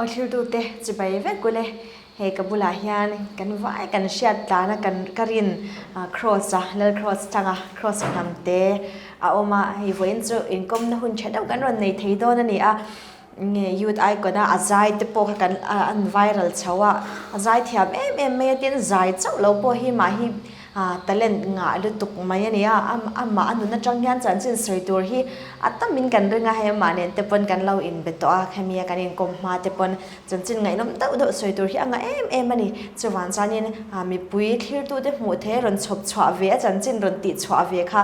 Aw thiltute chibai vek ule, hei ka bulah hian kan vai kan hriat tlana kan ka rin Kross a, Lal Kross tanga Kross hnam te a awm a, hei vawiin chu inkawmna hun tha deuh kan rawn nei thei dawn a ni a. Nge youth icon a a zai te pawh kha kan an viral chho a, a zai thiam em em mai a tin zai chauh lo pawh hi mah hi talent ngah lutuk mai a ni a, amah a nun atang hian chanchin sawi tur hi a tamin kan ring a, hei amah nen te pawn kan lo inbe tawh a, hemi a kan inkawm hma te pawn chanchin ngaihnawm deuh deuh sawi tur hi a ngah em em a ni. Chuvang chuanin mipui thlirtute hmuh theih rawn chhawp chhuah ve a chanchin rawn tih chhuah ve kha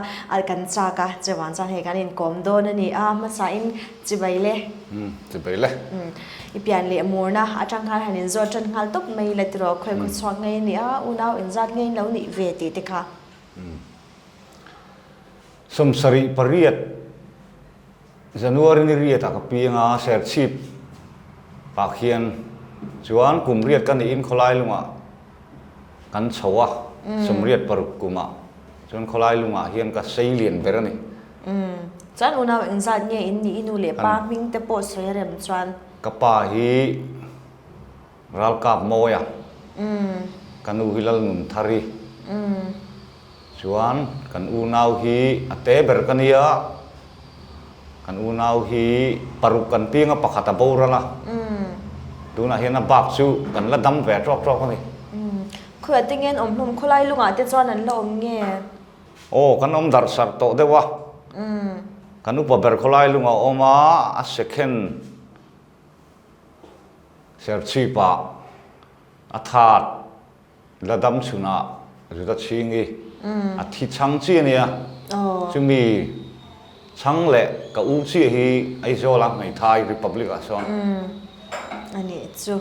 kan chak a, chuvang chuan hei kan inkawm dawn a ni a, hmasain Chibai le. Umm, chibai le. Umm, i pian leh murna atang khan han inzawt tan nghal tawp mai la tiraw, khawi khaw chhuak ngei a nia, unau inzat ngei lo nih ve tih te kha. Umm. 78 January ni riatah ka piang a, Serchhip ah khian chuan kum riat ka niin khawlai lungah kan chho a, 86 kumah chuan khawlai lungah hian ka sei lian ber a ni. Umm. Chuan unau engzat nge in nih i nu leh pa hming te pawh sawi a rem chuan. Ka pa hi Ralkap Mawia, ka nu hi Lalnunthari, chuan kan unau hi a te ber ka nia, kan unau hi paruk kan piang a pakhat a boral a, tunah hian a bak chu kan la dam ve tawk tawk a ni. Khawiah te nge an awm hlawm? Khawlai lungah te chuan an la awm nge? Aw, kan awm darh sarh tawh deuh a. Kan upa ber khawlai lung a awm a, a second Serchhip ah a that la dam chhunah Juda Chhingi a thi chhang chi a nia. Chumi chhang leh ka u chiah hi Aizawl ah Hmeithai Republic ah sawn. A nih chu.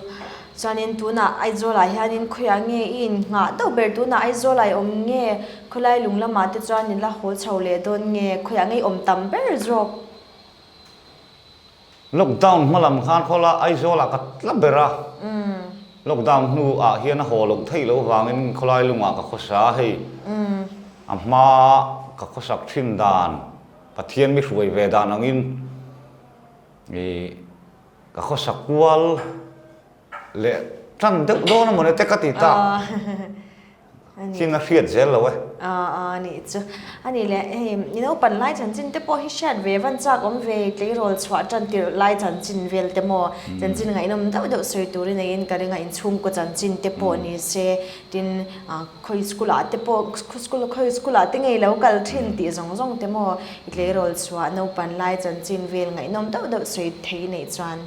Chuanin tunah Aizawlah hianin khawiah nge i innghah deuh ber? Tunah Aizawlah i awm nge? Khawlai lung lamah te chuan in la haw chho leh dawn nge? Khawiah nge i awm tam ber zawk? Lockdown hma lam khan khawla Aizawlah ka tla ber a. Lockdown hnu ah hian a haw loh theih loh avangin khawlai lungah ka khawsa a hei. A hma ka khawsak thin dan, Pathian mi hruai ve dan angin i Ka khawsa kual leh tan deuh dawn a mawni te ka ti ta. Thing a hriat zel lo e. A nih chu. A nih leh hei i naupan lai chanchin te pawh hi hriat ve van chak awm ve tleirawl chhuah tan tirh lai chanchin vel te maw chanchin ngaihnawm deuh deuh sawi turin engin ka ring a inchhungkaw chanchin te pawh ni se tin Khawi school ah te pawh school khawi school ah te ngei lo kal thin tih zawng zawng te maw i tleirawl chhuah naupan lai chanchin vel ngaihnawm deuh deuh sawi thei neih chuan.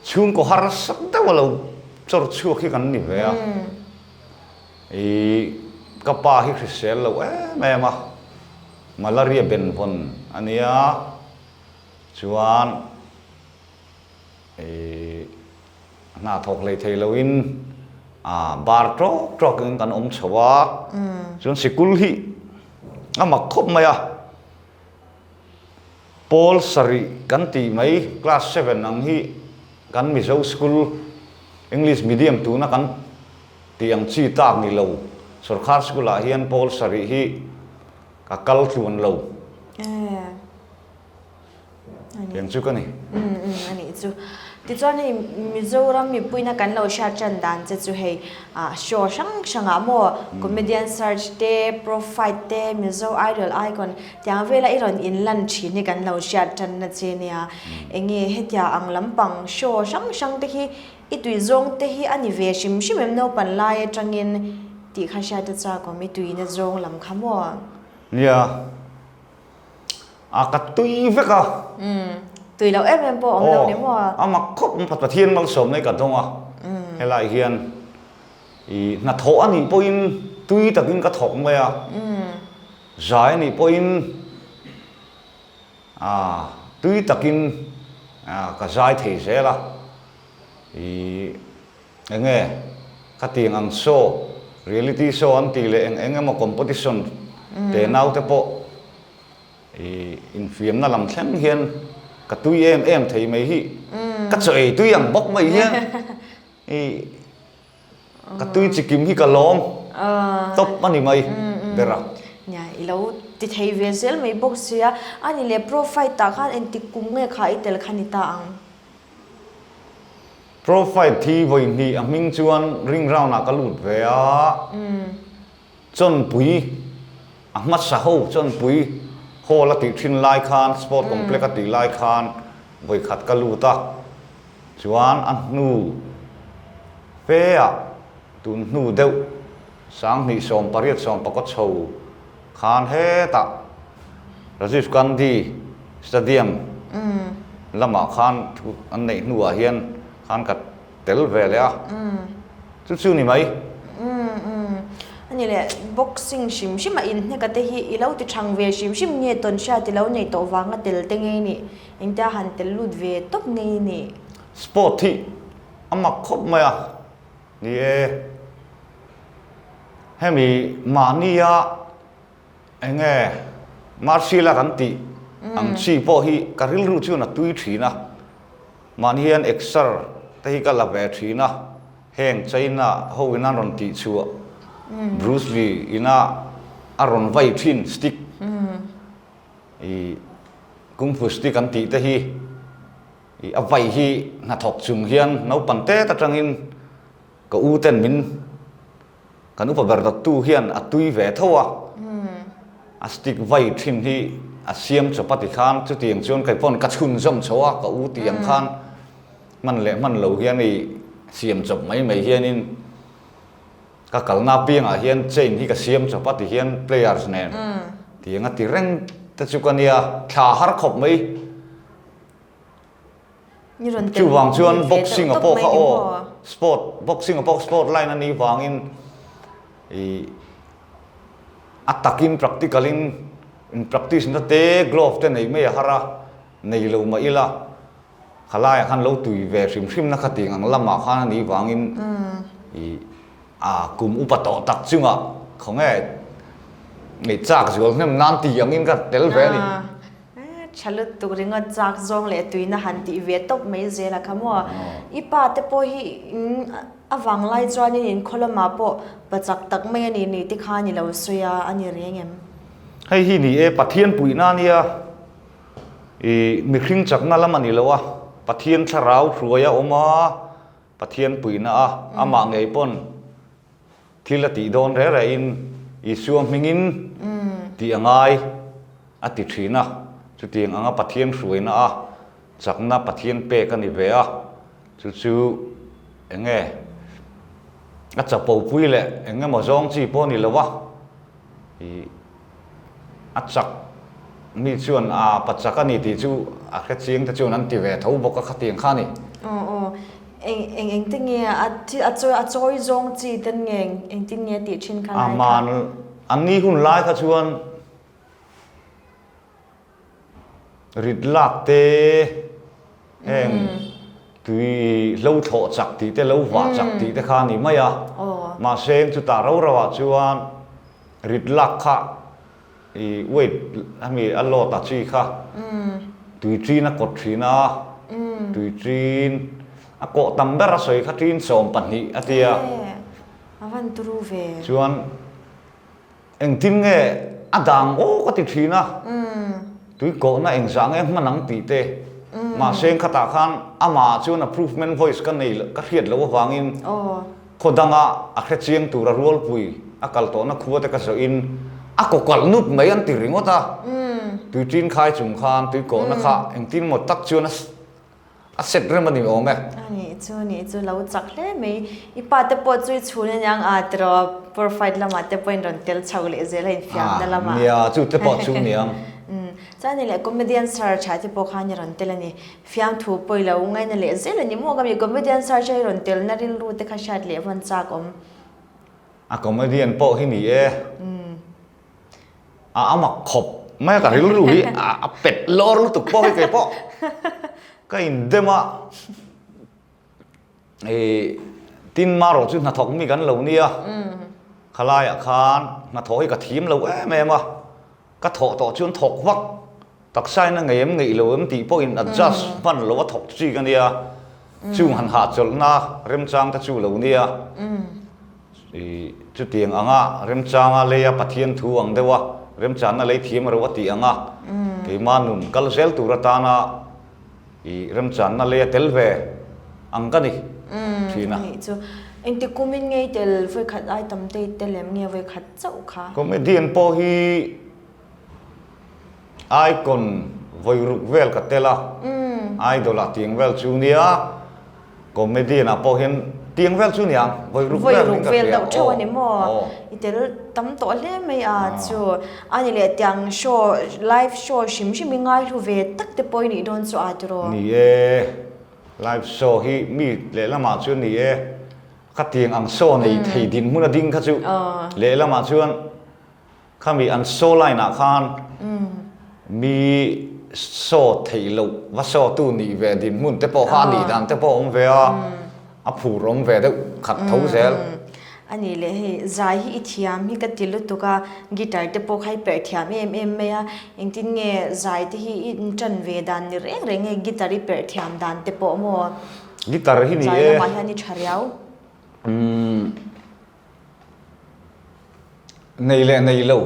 Chhungkaw harsa deuh a lo chawr chhuak hi kan ni ve a, i ka pa hi hrisel lo em em a, malaria benvawn a nia chuan i Hna thawk hlei thei loin bar tawk tawkin kan awm chho a, chuan sikul hi a mak khawp mai a, pawl sarih kan tih mai class seven ang hi kan Mizo school English medium tuna kan tih ang chi tak ni lo, sawrkhar school ah hian pawl sarih hi ka kal tluan lo. Eng chu ka ni. Umm umm a nih chu. Tichuan hei Mizoram mipuina kan lo hriat tan dan che chu hei ah show hrang hrangah maw comedian search te, pro fight te, Mizo idol icon tiang vela i rawn inlan thin hi kan lo hriat tan na che nia. Enge hetia ang lampang show hrang hrang te hi i tui zawng te hi a ni ve hrim hrim em naupan lai atangin tih kha hriat a chak awm i tuina zawng lam kha maw? Nia. A ka tui vek a. Umm, tui loh em em pawh awm lo ni maw? Aw, a mak khawp mai Pathian malsawmna hi ka dawng a. Helai hian i hnathawh a nih pawhin tui takin ka thawk mai a. Zai a nih pawhin a tui takin ka zai thei zel a. I Eng nge ka tih ang show, reality show an tih leh eng eng emaw competition te nau te pawh i infiamna lam thleng hian ka tui em em thei mai hi ka chaw ei tui ang bawk mai hian i ka tui chikim hi ka lawm tawp a ni mai ber a. Nia i lo ti thei ve zel mai bawk sia, a ni leh pro fight ah khan engtik kum nge kha i tel kha ni ta ang? Pro fight hi vawi hnih a hming chuan ring round ah ka lut ve a, Chawnpui a hmasa ho Chawnpui hall a tih thin lai khan sport complex a tih lai khan vawi khat ka lut a, chuan a hnu fe ah tun hnu deuh 20 18 14 chho khan hetah Rajiv Gandhi Stadium lamah khan thu an neih hnuah hian khan ka tel ve leh a, chu chu ni mai. A ni leh, boxing hrim hrim a inhneka te hi i lo ti thang ve hrim hrim nge tawn hriat i lo nei tawh vanga tel te ngei nih, engtia han tel lut ve tawp ngei nih? Sport hi a mak khawp mai a, ni e, hemi mahnia Eng nge Marshila kan tih ang chi pawh hi ka rilru chuan a tui thin a, mahni hian exer te hi ka la ve thin a, heng China ho in an rawn tih chhuah Bruce Lee ina a rawn vai thin stick ih Kung Fu stick an tih te hi ih a vai hi hnathawk chung hian naupang tet atangin ka u ten min Kan upa ber dawttu hian a tui ve tho a, a stick vai thin hi a siam chawp a ti khan chutiang chuan kei pawn ka chhunzawm chho a, ka u tih ang khan hman leh hman lo hian i siam chawp mai mai hianin ka kalna apiangah hian chain hi ka siam chawp a ti hian players nen tiang a ti reng te chu ka nia, thla har khawp mai. Chuvang chuan boxing a pawh kha aw, sport, boxing a pawh sport line a nih vangin ih a takin practical in in practice na te glove te nei mai a har a, nei lo mah ila khalaiah khan lo tui ve hrim hrim na kha tih ang lamah khan a nih vangin ih a kum upa tawh tak chungah khawnge ih chak zual hnem nan tih angin ka tel ve a ni. Tha lutuk ringawt chak zawng leh tuina han tih ve tawp mai zel a kha maw. I pa te pawh hi a vang lai chuanin in khaw lamah pawh pa chak tak mai a ni ni te kha ni lo sawi a, a ni reng em? Hei hi ni e, Pathian puihna a nia, i mihring chakna lam a ni lo a, Pathian thlarau hruai a awm a, Pathian puihna a, amah ngei pawn Thil a tih dawn reh reh in Isua hmingin tih a ngai a ti thin a, chutiang anga Pathian hruaina a chakna Pathian pek a ni ve a, chu chu eng nge a chapo pui leh eng emaw zawng chi pawh a ni lo a, ih A chak mi chuan a pa chak a ni tih chu a hre chiang te chuan an ti ve tho bawk a khatiang kha a ni. Aw aw eng eng engte nge a thil a chawi a chawi zawng chi ten nge engtin nge tih thin kha lai kha. Aman an ni hun lai kha chuan rit lak te heng tui hlo thlawh chak tih te lo vah chak tih te kha a ni mai a. Mahse chutah rau rau ah chuan Rit lak kha i weight hemi a load a chi kha tui ṭin a kawt ṭhin a, tui ṭin a kawh tam ber a sawi kha ṭin 12 a tia. Chuan engtin nge a dang aw ka ti ṭhin a, tui kawhna engzah nge hman ang tih te. Mahse khatah khan amah chuan approvement voice ka nei ka hriat loh avangin Khaw danga a hre chiang tura rualpui a kal tawhna khua te ka zawhin a kaw kalh nut mai an ti ringawt a, tui ṭin khai chung khan tui kawhna kha engtin maw tak chuan a set rem a ni awm e. A nih chu, nih chu lo chak hle mai. I pa te pawh chu i chhun aniang a tiraw pur fight lamah te pawhin rawn tel chho leh zel a infiamna lamah. Nia, chu te pawh chu niang. Chuan ni leh comedian search ah te pawh khan i rawn tel a ni. Fiamthu pawi lo ngaina leh zel a ni maw ka mi comedian search a i rawn telna rilru te kha hriat leh vawn chak awm. A comedian pawh hi ni e. A a mak khawp mai a ka rilru hi a pet lawr lutuk pawh hi kei pawh ka indem a. I tin marawh chu hnathawk mi kan lo nia. Khalaiah khan hnathawh hi ka thim lo em em a. Ka thawh tawh chuan thawk vak, taksa in a ngei em ngeih lo em tih pawhin adjust hman lo a thawk chi ka nia, chung han hahchawlhna remchang te chu lo nia, i chutiang anga remchanga leia Pathian thu ang deuha remchanna lei thiam ro a tih anga keima nun kal zel tur atana i remchanna leia tel ve ang ka ni. Thin a. Anih chu. Engti kumin nge i tel vawikhat ai tam te i tel em nge vawikhat chauh kha? Comedian pawh hi icon vawiruk vel ka tel a, idol ah tiang vel chu nia, comedian ah pawh hian tiang vel chu nia, vawiruk vel niin ka hria. Vawiruk vel deuh theuh a ni maw? I tel tam tawh hle mai a chu. A ni leh tiang show, live show hrim hrim i ngaihlu ve tak te pawh i nih dawn chu a tiraw? Ni e. Live show hi mi lehlamah chuan ni e, khatiang ang show nei thei dinhmun a ding kha chu lehlamah chuan khami an show line ah khan mi show theih loh va show tu nih ve dinhmun te pawh kha a nih dan te pawh a awm ve a, a phur awm ve deuh khat tho zel. A nih leh hei, zai hi i thiam hi ka ti lutuk a, guitar te pawh kha i perh thiam em em mai a, engtin nge zai te hi i inṭan ve dan ni reng reng nge guitar i perh thiam dan te pawh maw? Guitar hi ni e. Zai lamah hian i ṭha riau. Umm nei leh nei lo.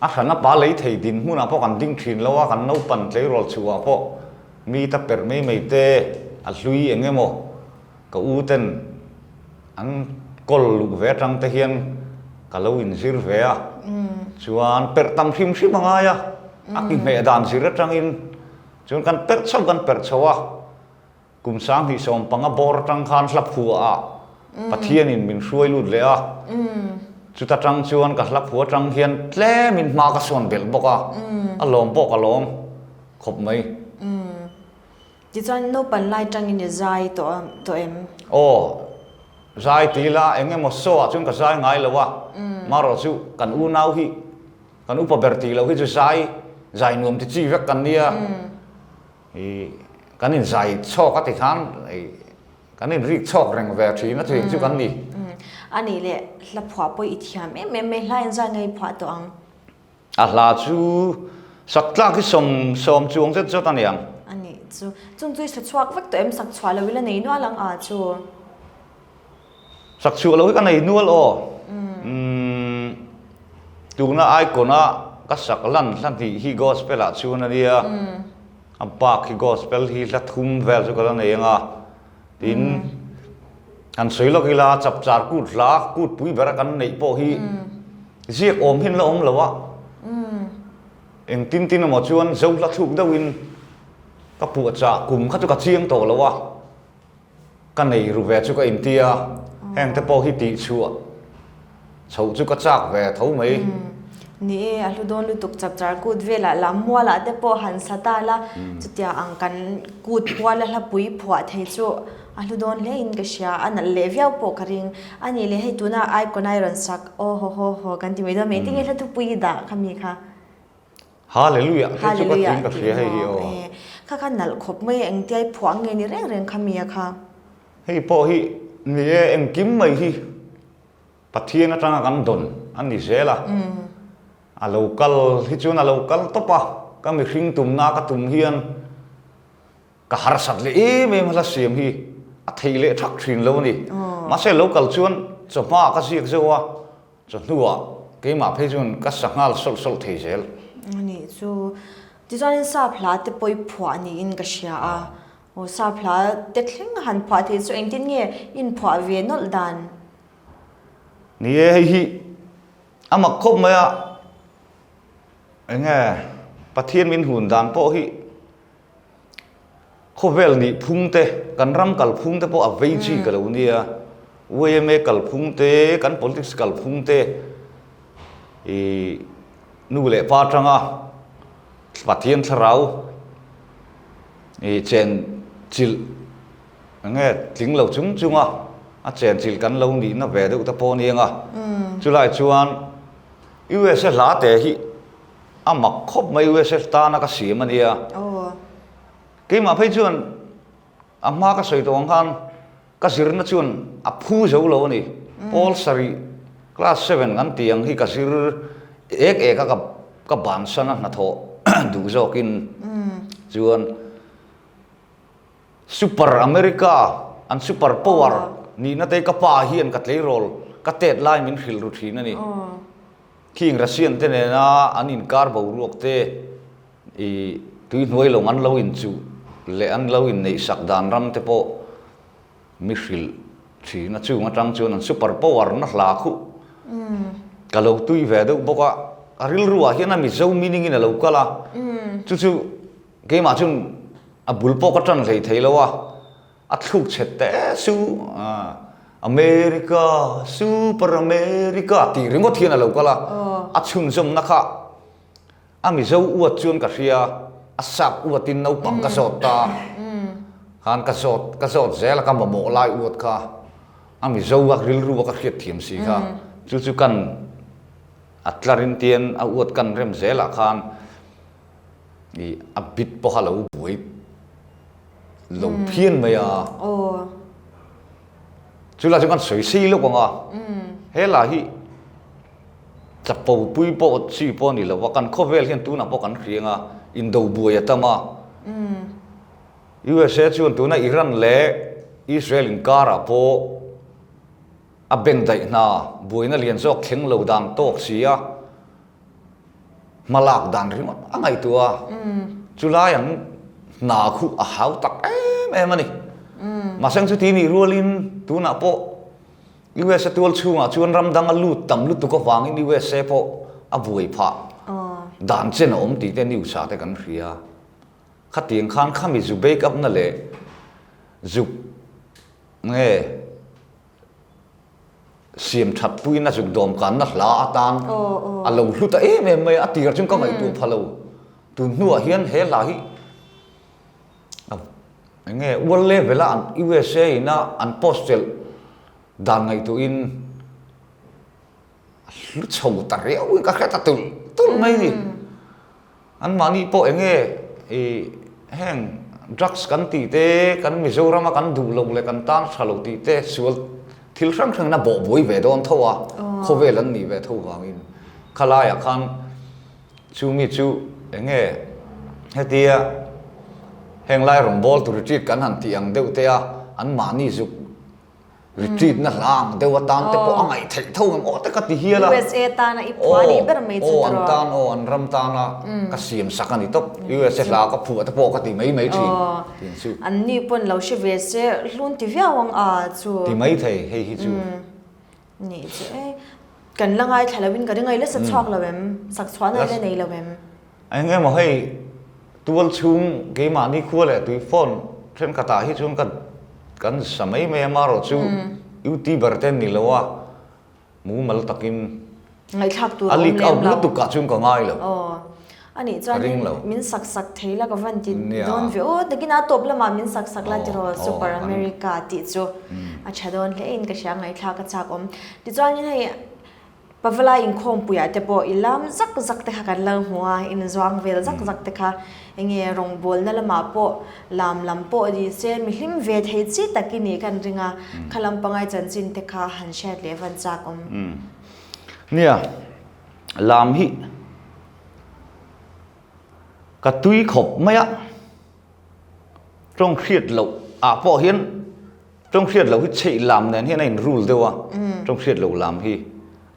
A hran a pa lei thei dinhmunah pawh kan ding ṭhin lo a, kan naupan tleirawl chhuah pawh mi ta perh mai mai te a hlui eng emaw Ka u ten an kawl luh ve atang te hian ka lo inzir ve a, chuan perh tam hrim hrim a ngai a, a ki hmeh dan zir atangin chuan kan perh chho kan perh chho a, kum 2015 bawr atang khan hla phuah ah Pathianin min hruai lut leh a, chuta tang chuan ka hla phuah atang hian tlemin hma ka sawn belh bawk a, a lawm pawh ka lawm khawp mai. Tichuan naupan lai tangin i zai tawh tawh em? Aw, zai ti ila eng emaw show ah chuan ka zai ngai lo a, marawh chu kan unau hi kan upa ber tih loh hi chu zai zai nuam ti chi vek kan nia, i kan in zai chhawk a ti khan i kan in rik chhawk reng ve thin a thin chu kan ni. A nih leh hla phuah pawh i thiam em em mai, hla in zai ngei phuah tawh ang. A hla chu sak tlak hi sawm sawm chuang zet zawt a ni ang. A nih chu. Chung chu i sa chhuak vek tawh em? Sak chhuah lo ila nei nual ang a chu. Sak chhuah lo hi ka nei nual aw. Umm tuna icon a ka sak lan hla hnih hi gospel ah chuan a nia. A bak hi gospel hi hla thum vel chu ka la nei ang a. Tin kan sawi lawk ila chapchar kut hla kut pui bera kan neih pawh hi Ziak awm hin la awm lo a, engtin tin emaw chuan zo hla thluk deuhin ka puahchah kum kha chu ka chiang tawh lo a, ka nei ru ve chu ka inti a, heng te pawh hi tihchhuah chhoh chu ka chak ve tho mai. Ni e, a hlu dawn lutuk chapchar kut velah lam mualah te pawh han sa ta la, chutia ang kan kut puala hlapui phuah thei chu A hlu dawn hle in ka hria, a nalh leh viau pawh ka ring. A nih leh hei tuna icon a i rawn sak, aw haw haw haw kan ti mai dawn mai, tinge hla thupui i dah kha mi kha? Hallelujah te chu ka tiin ka hria hei hi aw. Kha kha nalh khawp mai a, engtia i phuah nge ni reng reng kha mi a kha? Hei pawh hi ni e, engkim mai hi Pathian atanga kan dawn a ni zel a, a lo kal hi chuan a lo kal tawp a, ka mihring tumna ka tum hian Ka harsat leh em em a hla siam hi a theih leh thak thin lo a ni. Mahse lo kal chuan chawhma ka ziak zeuh a, chawhnuah keimah phei chuan ka sa nghal sawlh sawlh thei zel. A nih chu. Tichuanin sap hla te pawh i phuah niin ka hria a. Aw sap hla te thleng a han phuah theih chu engtin nge inphuah ve nawlh dan? Ni e, hei hi a mak khawp mai a. Enge Pathian min hun dan pawh hi Khawvel nih phung te, kan ram kal phung te pawh a vei chi ka lo nia. Yma kal phung te, kan politics kal phung te i nu leh pa atanga Pathian thlarau i chen chilh enge tling lo chung chunga a chen chilh kan lo nihna ve deuh te pawh a ni ang a. Chulai chuan USA hla te hi A mak khawp mai USA tana ka siam a nia. Keimah phei chuan a hma ka sawi tawh ang khan ka zirna chuan a phu zo lo a ni. Pawl sarih class seven kan tih ang hi ka zir ek ek a ka bansan a hnathawh duh zawkin chuan Super America an super power nihna te ka pa hian ka tleirawl ka tet lai min hrilh ru thin a ni. Khing Russian te nena an inkar boruak te i tuihnuai lawng an lo inchuh leh an lo inneihsak dan ram te pawh Mi hrilh thin a chung atang chuan an super power na hla khuh ka lo tui ve deuh bawk a, a rilru ah hian a Mizo meaning in a lo kal a, chu chu keimah chuan a bul pawh ka tan hlei thei lo a, a thluk chhe teh su America super America tih ringawt hian a lo kal a, a chhunzawmna kha A Mizo uat chuan ka hria, a sap uatin naupang ka zawt ta. Khan ka zawt, ka zawt zel a, ka mamawh lai uat kha. A Mizo a rilru a ka hriat thiam si kha. Chu chu kan a tlarin tian a uat kan rem zelah khan i a bit pawh kha lo buai lo phian mai a. Chu lai chu kan sawi sei lawk ang a, he lah hi Chapo pui pawh chi pawh a ni lo va, kan khawvel hian tunah pawh kan hriang a, indo buai a tam a. USA chuan tuna Iran leh Israel inkarah pawh a beng daih hna, buaina lian zawk thleng lo dan tawk si a, hmalak dan ringawt a ngaihtuah a. Chulai an hna khuh a hau tak em em a ni. Mahse ang chuti nih rualin tunah pawh USA tual chhungah chuan ram dang a lut tam lutuk avangin USA pawh a buai phah dan chen a awm tih te news ah te kan hria. Khatiang khan khami zu bake up na leh zuk nge siam that puina zuk dawm kanna hla atan a lo hlu ta em em mai a, a tir chuan ka ngaihtuah pha lo. Tun hnuah hian he hla hi Eng nge world level a an USA in a an post chelh dan ngaihtuahin a hlu chho ta riau in ka hre ta tulh tulh mai ni. An mahni pawh eng nge ih heng drugs kan tih te kan Mizoram a kan duh loh leh kan tan tha lo tih te sual thil hrang hrang in a bawh buai ve dawn tho a, khawvel an nih ve tho vangin khalaiah khan Chu mi chu eng nge hetia heng lai rawngbawltu retreat kan han tih ang deuh te a, an mahni zuk retreat na hla ang deuh atan te pawh a ngaih theih tho ang aw te ka ti hial a. USA tana i phuah nih ber mai chu tawh. Aw an tan aw an ram tana ka siam sak a ni tawp. USA hla ka phuah te pawh ka ti mai mai thin tih chu. An ni pawn lo hre ve se hlun ti viau ang a chu. Ti mai thei hei hi chu. Nih chu e, kan la ngaithla lo in ka ring a, i la sa chhuak lo em? Sak chhuahna i la nei lo em? Eng emaw hei tual chhung keimahni khua leh tui phone thenkhatah hi chuan ka kan sa mai mai a, marawh chu youtuber te an ni lo a, mumal takin Ngaihthlak tur a a awm leak lem out lo. lutuk ah chuan ka ngai lo. Aw, a nih Ka chuan ring lo. min sak sak thei la ka van ti Nia. dawn ve aw, takin a tawp lamah min sak sak la Aw, tiraw aw, Super kan America tih chu a tha dawn hle in ka hria ngaihthlak a chak awm. Tichuanin hei Pavalai inkhawmpuiah te pawh i lam zak zak te kha kan lo hmu a, inzuang vel zak zak te kha enge rawngbawlna lamah pawh lam lam pawh ni se mi hlim ve thei chi tak i nih kan ring a, kha lampangai chanchin te kha han hriat leh van chak awm. Nia, lam hi ka tui khawp mai a, tawng hriat loh ah pawh hian tawng hriat loh hi chheih lam nen hian a in rul deuh a, tawng hriat loh lam hi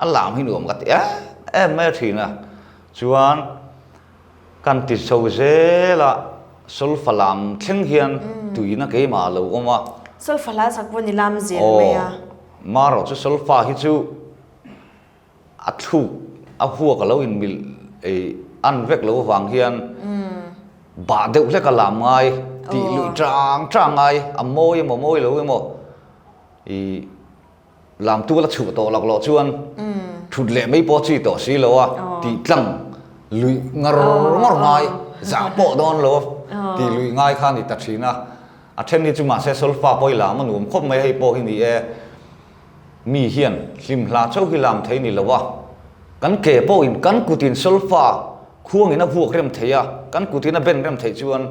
a lam hi nuam ka ti em em mai a thin a, chuan kan ti chho zel a solfa lam thleng hian tuina keimah a lo awm a. Solfa hla sak pawh ni lam zel mai a. Aw, marawh chu solfa hi chu. A thluk a huak a lo inmilh ei an vek lo avang hian bah deuh hlek a lam ngai tih luih chang chang ngai a mawi emaw mawi lo emaw ih lam tual a chhuah tawh lak loh chuan thut leh mai pawh chi tawh si lo a tih tlang luih ngar ngawr ngai zah pawh dawn lo tih luih ngai kha a ni ta thin a, a then hi chu mahse solfa pawh i lam a nuam khawp mai hei pawh hi ni e. Mi hian hlim hla chauh hi lam thei ni lo a, kan ke pawhin kan kutin solfa khuangin a vuak rem thei a, kan kutin a ben rem theih chuan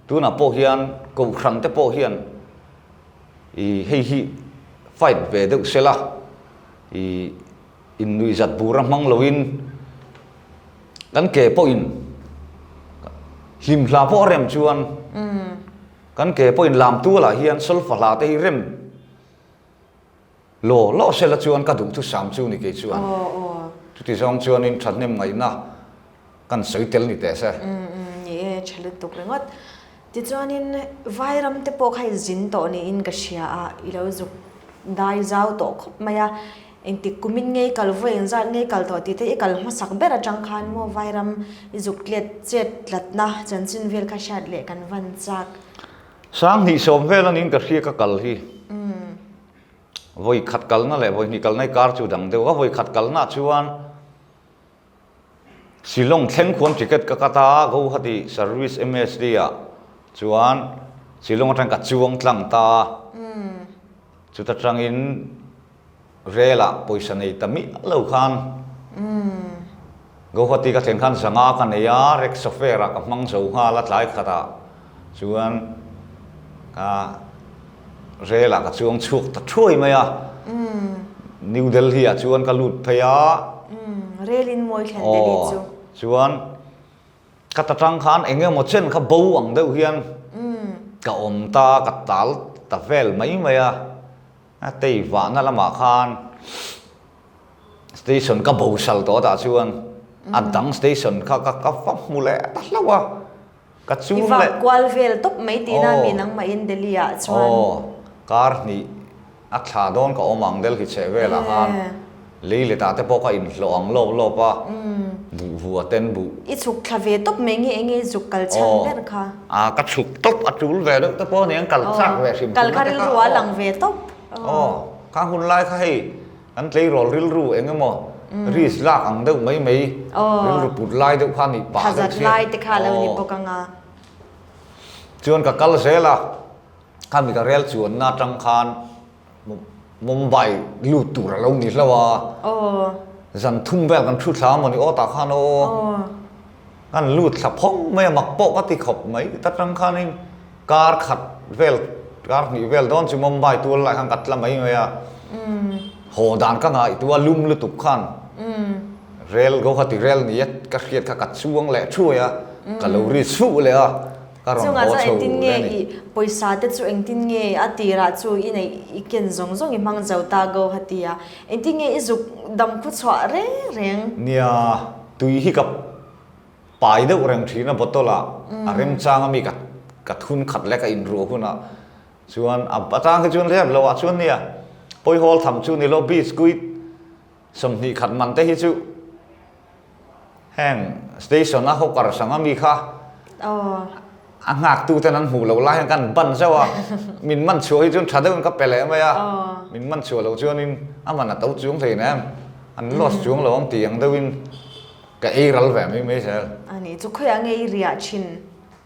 tunah pawh hian kohhran te pawh hian i hei hi fight ve deuh sela i innuihzat bura hmang loin kan ke pawhin hlim hla pawh a rem chuan kan ke pawhin lam tualah hian solfa hla te hi rem Law law sela chuan ka duhthusam chu ni kei chuan. Chuti zawng chuanin thahnem ngaihna kan sawi tel ni teh se. Ni e, tha lutuk ringawt. Tichuanin Vairam te pawh kha i zin tawh niin ka hria a, i lo zuk dai zau tawh khawp mai a. Engtik kumin nge i kal vawi engzat nge i kal tawh tih te i kal hmasak ber atang khan maw Vairam i zuk tlet chet tlatna chanchin vel kha hriat leh kan van chak. Sanghnih sawm vel anin ka hria ka kal hi. Vawi khat kalna leh vawi hnih kalna i kar chu dang deuh a, vawi khat kalna chuan Shillong thleng khuan ticket ka cut a, Guwahati service MSD ah chuan Shillong atang ka chuang tlang ta a, chuta tangin rel ah pawisa nei ta miah lo khan Guwahati ka thlen khan zanga ka nei a, rickshaw fare ah ka hmang zo nghal a tlai khat ah chuan ka rel ah ka chuang chhuak ta thuai mai a, New Delhi ah chuan ka lut phei a. Rel in mawi thlen Delhi chu. Aw, chuan ka ta tang khan eng emaw chen kha bo ang deuh hian ka awm ta, ka tal ta vel mai mai a, a tei vahna lamah khan Station ka bosal tawh tah chuan a dang station kha ka ka va hmu leh ta hlauh a, ka chur leh. I vak kual vel tawp mai tihna mi nangmahin Delhi ah chuan. Aw, kar hnih a thla dawn ka awm ang Delhi chheh velah khan lei let ah te pawh ka inhlawh ang lawp lawp a, buh vua ten buh. I chhuk thla ve tawp mai nge enge i zuk kal chhan ber kha? A ka chhuk tawp a tul ve deuh te pawh aniang kal chak ve hrim hrim a te kha. Kal kha rilru a lang ve tawp. Aw, kha hun lai kha hei. Kan tleirawl rilru eng emaw risk lak ang deuh mai mai rilru put lai deuh kha nih pah deuh chian. Lai te kha lo ni bawk ang a. Chuan ka kal zel a, khami ka rel chuanna atang khan Mumbai lut tur a lo ni hlauh a. Zan thum vel kan thu thla amaw ni aw tah khan aw. Kan lut thla phawng mai a, mak pawh ka ti khawp mai. Ta tang khanin kar khat vel, kar hnih vel dawn chu Mumbai tual lai khan ka tla mai mai a. Haw dan ka ngaihtuah a, lum lutuk khan rel Guwahati rel ni a ka hriat kha ka chuang leh thuai a, ka lo ri chhuh leh a, ka rawn Chungah haw chuan chho engtin nge leh a ni. i pawisa te chu engtin nge a tirah chu i neih i ken zawng zawng i hmang zo ta Guwahati a, engtin nge i zuk dam khu chhuah reng reng? Nia, Tui hi ka pai deuh reng thin a bottle ah a remchang ami ka ka thun khat leh ka inruah hunah chuan a atang hi chuan rep loh ah chuan nia pawihawl tham chu ni lo biscuit 20 khat man te hi chu heng station a hawker sang ami kha a nghak tu ten an hmuh loh lai hian kan ban zauh a min man chhuah hi chuan tha deuhin ka pe leh mai a min man chhuah loh chuanin a man a to chuang hlei nem an loss chuang lo ang tih ang deuhin ka ei ral ve mai mai zel. A nih chu khawiah nge i riah thin?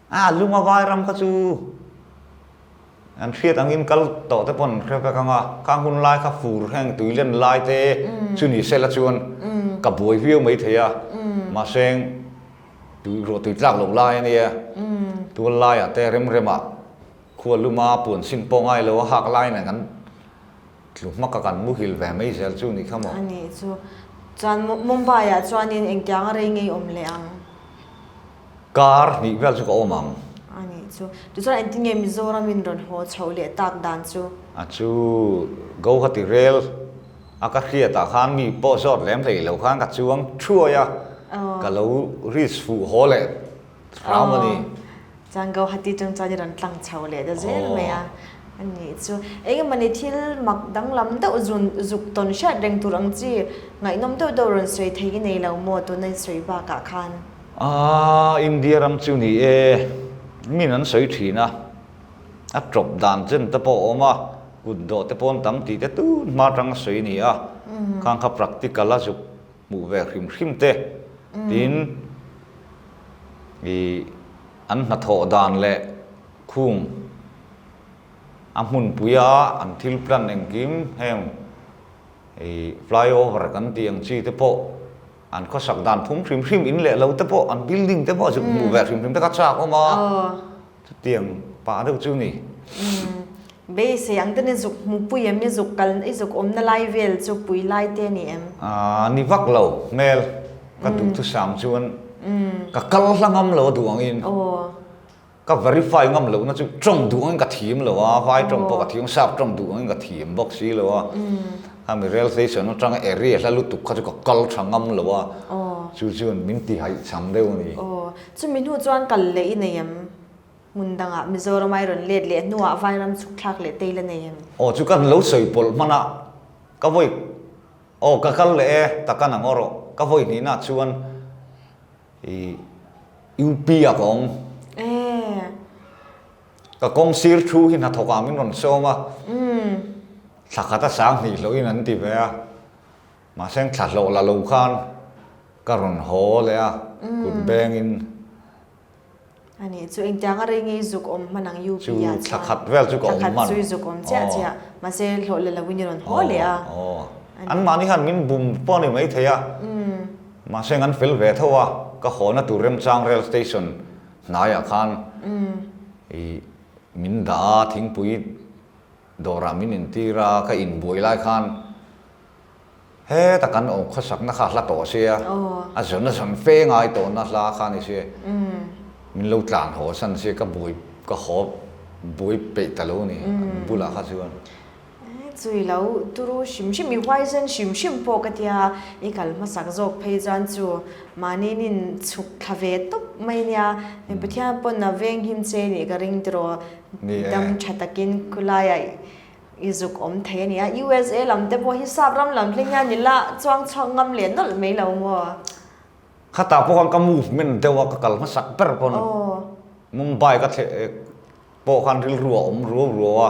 A lunga vai ram kha chu an hriat angin kal tawh te pawh an hre vek ang a, khang hun lai kha fur heng tui len lai te chu ni sela chuan ka buai viau mai thei a mahse Tui ruah tui tlak loh lai a nia. Tual laiah te rem remah khua luma puan sin pawh ngai lo a hak lai nen kan tlu hmak a kan muhil ve mai zel chu nih kha maw. A nih chu. Chuan Mumbai ah chuanin engtiang a rei ngei awm leh ang? Kar hnih vel chu ka awm ang. A nih chu. Tichuan engtin nge Mizoram in rawn haw chhoh leh tak dan chu? A chu Guwahati rel A ka hriatah khan mi pawh zawt lem hlei lo khan ka chuang thuai a, ka lo risk fuh haw leh hram a ni. Chuan Guwahati chang chuan i rawn tlang chho leh ta zel mai a, a nih chu. Eng emawni thil mak danglam deuh zun zuk tawn hriat reng tur ang chi ngaihnawm deuh deuh rawn sawi thei i nei lo maw tuna i sawi bakah khan? Aaa India ram chu ni e, min an sawi thin a. A tawp dan chen te pawh a awm a, kut dawh te pawn tam tih te tun hma atang a sawi a ni a, khang kha practical a zuk hmuh ve hrim hrim te tin ih an hnathawh dan leh khung a hmunpui a an thil plan engkim heng ih flyover kan tih ang chi te pawh An khawsak dan phung hrim hrim in leh lo te pawh an building te pawh zuk hmuh ve hrim hrim te kha chak awm a, chutiang pah deuh chu ni. Beisei ang ten i zuk hmu pui em, i zuk kal i zuk awmna lai vel chu pui lai te ni em? Ni vak lo hmel ka duhthusam chuan ka kal hla ngam lo a duh angin. Ka verify ngam lohna chu tawng duh angin ka thiam lo a, vai tawng pawh ka thiam, sap tawng duh angin ka thiam bawk si lo a. Khami rail station atanga area hla lutuk kha chu ka kal tha ngam lo a, chu chuan min ti haihcham deuh a ni. Chumi hnu chuan kal leh i nei em? Hmun dangah Mizoram ai rawn let leh hnuah Vairam chhuk thlak leh te i la nei em? Aw chu kan lo sawi pawlh hman a, ka vawi aw ka kal leh e taka nang aw rawh, ka vawi hnihna chuan i UP ah ka awm. E. Ka kawng sir thu hi hnathawk ah min rawn sawm a, thla khat a sang hnih hlawhin an ti ve a, mahse thla hlawh la lo khan ka rawn haw leh a, kut bengin. A nih chu engtiang a rei ngei zuk awm hman ang UP ah chuan. Chu thla khat vel chu ka awm hman. Thla khat chu i zuk awm chiah chiah. Mahse hlawh la lo in i rawn haw leh a. Aw. An mahni khan min bum pawh a ni mai thei a. Mahse an fel ve tho a, ka hawna tur remchang rail station hnaiah khan i min dah a, thingpui dawrah min intir a, ka inbuai lai khan Heta kan awm khawsakna kha a hla tawh sia, a zawn a zawn fe ngai tawhna hla kha a ni sia, min lo tlan haw san sia, ka buai ka haw buai peih ta lo a ni an bulah kha chuan. Chui lo turu hrim hrim i huaisen hrim hrim pawh ka tia, i kal hmasak zawk phei chuan chu mahni nin chhuk thla ve tawp mai nia, Pathian pawn a veng him che nih ka ring tiraw, dam tha takin khulaiah I zuk awm thei a nia. USA lam te pawh hi sap ram lam hling hian i la chuang chhuak ngam leh nawlh mai lo maw? Khatah pawh khan ka movement deuh a, ka kal hmasak ber pawn Mumbai ka thleh pawh khan rilru a awm ruau ruau a.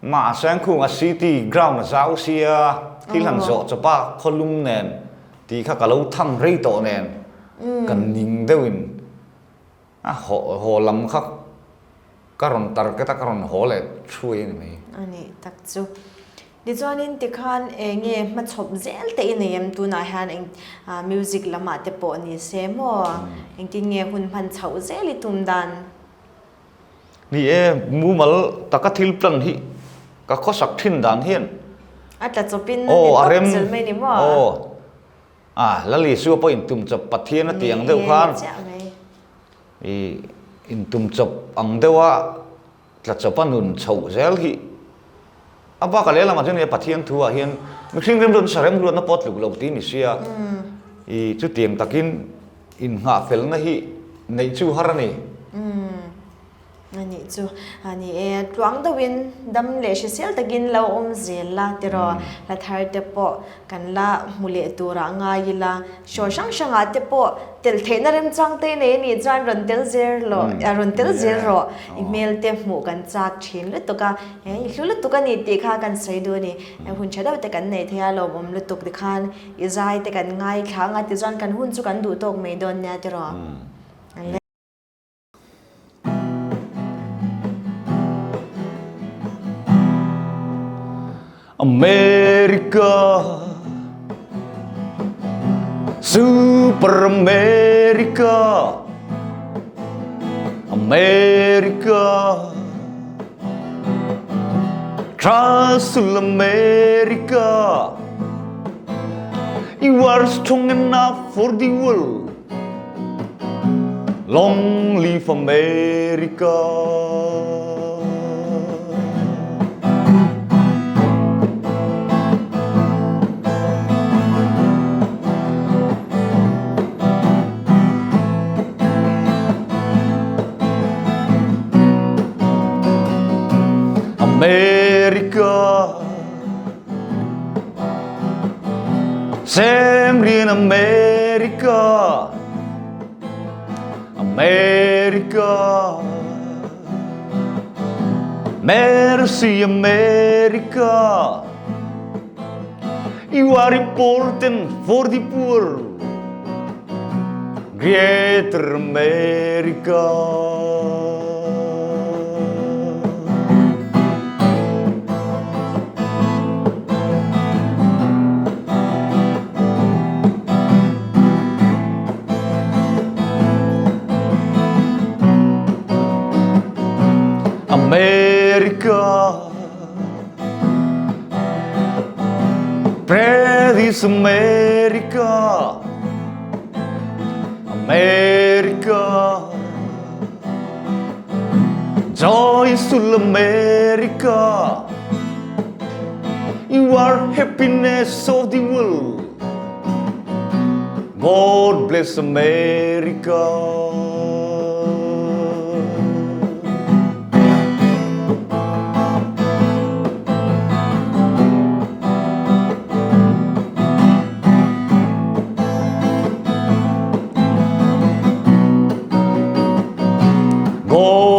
Mahse an khung a city ground a zau sia, thil han zawh chawp a khawlum nen tih kha ka lo tham rei tawh nen ka ning deuhin A haw haw lam kha ka rawn target a, ka rawn haw leh thuai a ni mai. A nih tak chu. Tichuanin tikhan eng nge hmachhawp zel te i nei em? Tunah hian eng music lamah te pawh ni se maw? Engtin nge hun hman chhoh zel i tum dan? Ni e, mumal taka thil plan hi ka khawsak thin dan hian. A tla chawpin a ni tawp zel mai ni maw? Aw. A, Lal Isua pawh intum chawp Pathian a tih ang deuh khan i intum chawp ang deuha tla chawpa nun chhoh zel hi a bakah lehlamah chuan nia Pathian thu ah hian mihring remruatna sa remruatna pawh tluk lo tih a ni sia i chutiang takin innghah felna hi neih chu har a ni. A nih chu a ni e, tluang deuhin dam leh hrisel takin lo awm zel la tiraw, hla thar te pawh kan la hmu leh turah ngai ila, show hrang hrangah te pawh tel theihna remchang te nei a nih chuan rawn tel zel rawh, rawn tel zel rawh, i hmel te hmuh kan chak thin lutuk a, i hlu lutuk a ni tih kha kan sawi duh a ni, hun tha deuh te kan nei thei a, lawmawm lutuk tikhan i zai te kan ngaithla ang a tichuan kan hun chu kan duh tawk mai dawn nia tiraw. America Super America America Trasul America You are strong enough for the world Long live America. America Semrian America America Mercy America You are important for the poor Greater America. America Praise America America Joyful America You are happiness of the world God bless America.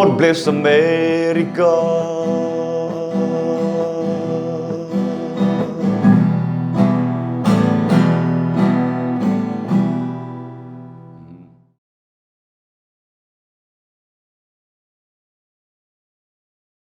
God bless America.